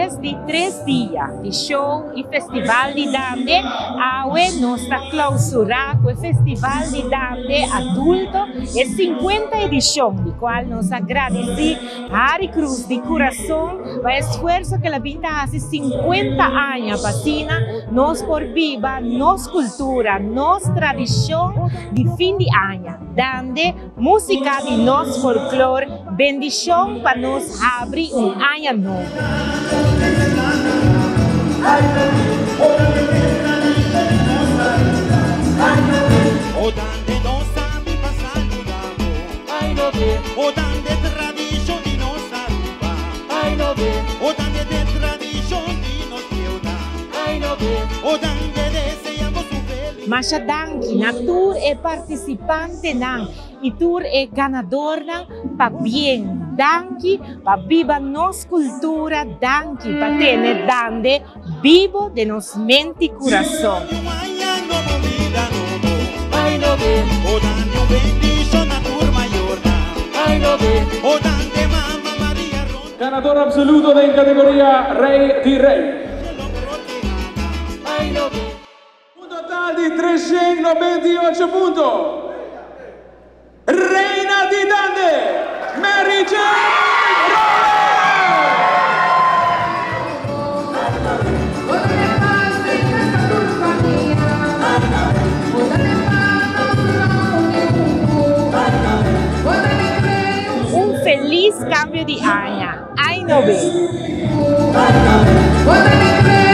Despues di 3 dia di show y festival di Dande, awe nos ta clausura cu e festival di Dande adulto, e 50 edicion, di cual nos ta gradici Harry Cruz di curason pa e esfuerso cu el a bin ta haci 50 aña pa asina nos por biba nos cultura, nos tradicion di fin di aña. Dande, musica di nos folklore, bendicion pa nos habri un aña nobo. O dande nos sabi pa saludabo. O dande tradicion di nos Aruba. O dande de tradicion di nos tierra. O dande deseamos un feliz. Masha danki na tur e participantenan y tur e ganadornan. Pabien, danki pa biba nos cultura, danki pa tene Dande bibo den nos mente y curason. Un aña nobo, bida nobo. O dande un bendicion na tur mayornan. O dande Mama Maria Ronda. Ganador absoluto den categoria Rey di Rey. Lo proteja. Un total di 398 punto. Reina di Dande, Mary Jane Rollers! O dande paz den tur famia. O dande paz nos reuni. O dande creo. Un feliz cambio di aña. Ay no be. O dande creo.